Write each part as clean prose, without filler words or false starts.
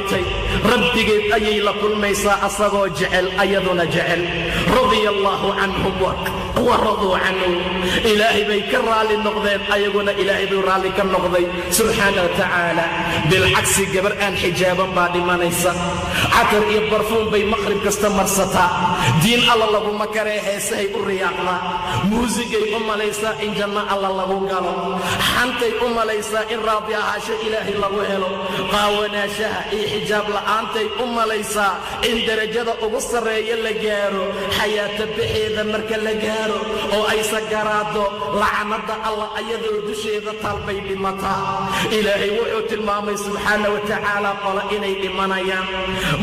dhimatay rabbigeed ayay la kulmaysaa asagoo jecel ayaduna jecel radia allaahu canhum wa raduu canhu ilaahay bay ka raalli noqdeen ayaguna ilaahay buu raalli ka noqday subxaana wa tacaala bilcagsi gabar aan xijaaban baa dhimanaysa catar iyo barfuun bay maqrib kasta marsataa diin alla laguma karee heesahay u riyaaqdaa muusigay u malaysaa in janno alla lagu galo xantay u malaysaa in raadi ahaasho ilaahay lagu helo qaawanaashaha iyo xijaab la'aantay u malaysaa in darajada ugu sarreeya la gaaro xayaata bixeeda marka la gaaro oo ay sagaraado lacanada alla ayadoo dusheeda taalbay dhimataa ilaahay wuxuu tilmaamay subxaana wa tacaala qola inay dhimanayaan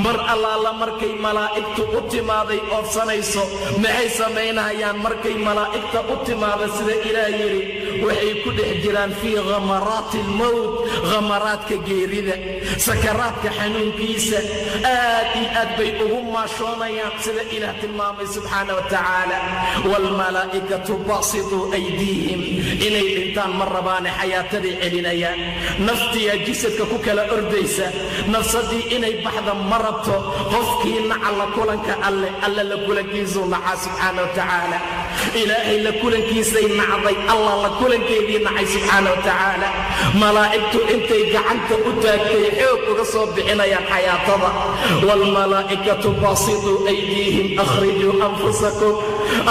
mar allaala markay malaa'igtu u timaaday oofsanayso maxay samaynayaan markay malaa'igta u timaada sida ilaah yidhi waxay ku dhex jiraan fii khamaraati almowt khamaraadka geerida sakaraadka xanuunkiisa aad iyo aad bay ugu maashoonayaan sida ilaah tilmaamay subxaana wa tacaala waalmalaa'ikatu baasituu aydiihim inay dhintaan ma rabaane xayaataday celinayaan naftiyaa jisadka ku kala ordaysa nafsadii inay baxda ma rabto qofkii naca la kulanka alle alle la kulankiisuu nacaa subxaana wa tacaala ilaahay la kulankiisay nacday allah la kulankeedii nacay subxaana wa tacaala malaa'igtu intay gacanta u taagtay xoog uga soo bixinayaan xayaatada waalmalaa'ikatu baasituu aydiihim akhrijuu anfusakum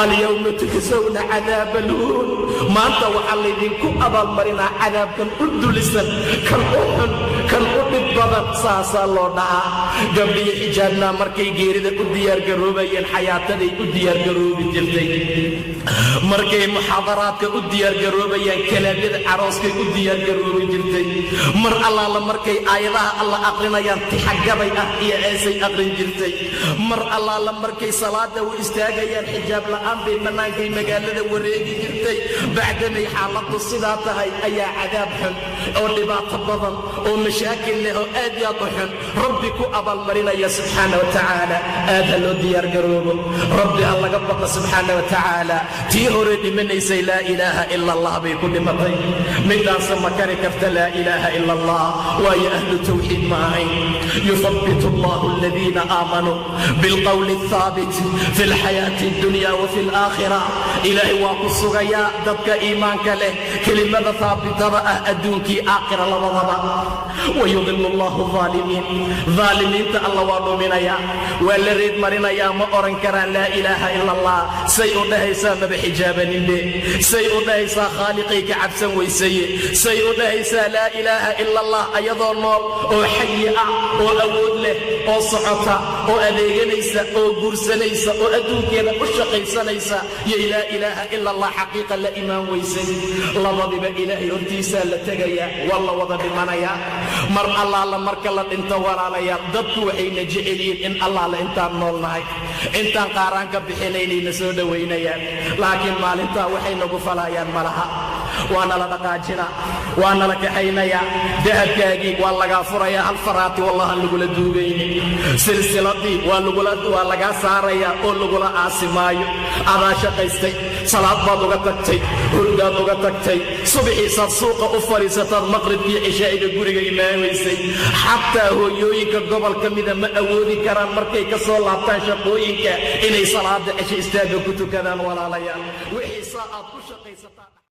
alyawma tujsawna cadaaba alhuun maanta waxaa laydinku abaalmarinaa cadaabkan u dulisan kan u xun kan u dhib badan saasaa loo dhahaa gabdhiyo xijaabnaa markay geerida u diyaargaroobayeen xayaataday u diyaargaroobi jirtay markay muxaadaraadka u diyaargaroobayaan kalaabyada carooskay u diyaargaroobi jirtay mar allaala markay aayadaha alla aqrinayaan tixagabay ah iyo ceesay aqrin jirtay mar allaala markay salaada u istaagayaan xijaab la'aan bay bannaankay magaalada wareegi jirtay bacdamay xaaladdu sidaa tahay ayaa cadaab xun oo dhibaato badan oo mashaakil leh oo aad iyo aad u xun rabbi ku abaalmarinaya subxaana wa tacaala aad ha loo diyaargaroobo rabbi ha laga baqa subxaana wa tacaala tii hore dhimanaysay laa ilaaha ila allah bay ku dhimatay midaasa ma kari karta laa ilaaha ila allah waayo ahlu tawxiid ma ahayn yuthabbitu allahu aladiina aamanuu bilqowli athaabit fi lxayaati addunya wa fi alaakhira ilaahay waa ku sugayaa dadka iimaanka leh kelimada haabitada ah adduunkii aakhira labadaba wayudilu allahu aalimiin aalimiinta alla waa dhuminayaa waa la reed marinayaa ma oran karaan laa ilaaha ila allah say u dhahaysaa maba xijaabaninbe say u dhahaysaa khaaliqay ka cabsan weysaye say u dhahaysaa laa ilaaha ila allah ayadoo nool oo xayi ah oo awood leh oo socota oo adeeganaysa oo guursanaysa oo adduunkeeda u shaqaysanaysa yay laa ilaaha ila allah xaqiiqa la imaan weysay labadiba ilaahay hortiisaa la tegayaa waa la wada dhimanayaa mar allaala marka la dhinto walaalayaal dadku waxayna jecelyihiin in allaala intaan noolnahay intaan qaaraanka bixinaynayna soo dhowaynayaan laakiin maalintaa waxay nagu falayaan malaha waana la dhaqaajinaa waana la kaxaynayaa dahabkaagii waa lagaa furayaa hal faraati wallahan lagula duugaynin silsiladii waa lagaa saarayaa oo lagula aasi maayo adaa shaqaystay salaad baad uga tagtay hurdaad uga tagtay subaxiisaad suuqa u fadhiisataad maqribkii cishaa'iga guriga imaanaysay xataa hooyooyinka gobol ka mida ma awoodi karaan markay ka soo laabtaan shaqooyinka inay salaada cisho istaagga ku tukadaan walaalayaal wixii saa aad ku shaqaysataan.